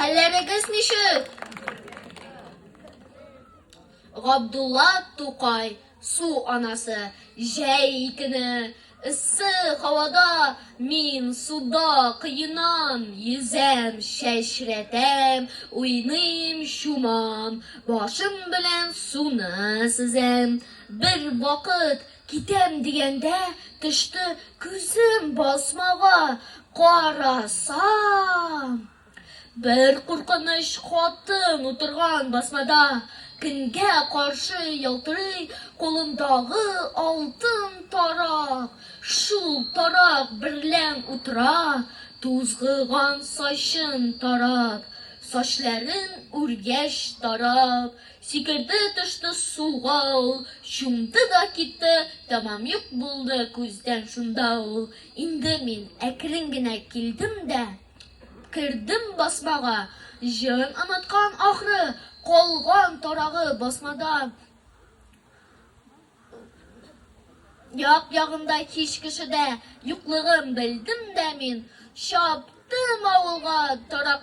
Хәлләрегез ничек? Габдулла Тукай, Су анасы, Җәй көне, эссе һавада мин суда коенам, йөзәм, чәчрәтәм, уйныйм, чумам, башым белән суны сөзәм. Бер вакыт китәм дигәндә төште күзем басмага, карасам, Бер куркыныч хатын утырган басмада, көнгә каршы ялтырый кулындагы алтын тарак. Шул тарак берлән утыра, тузгыган сачын тарап, сачләрен үргәч тарап. Сикерде төште суга ул, чумды да китте, тәмам юк булды күздән шунда ул. Инде мин әкрен генә килдем дә, Кердем басмага, җырын оныткан ахры, калган тарагы басмада. Як-ягымда һич кеше дә юклыгын белдем дә мин, чаптым авылга, тарак.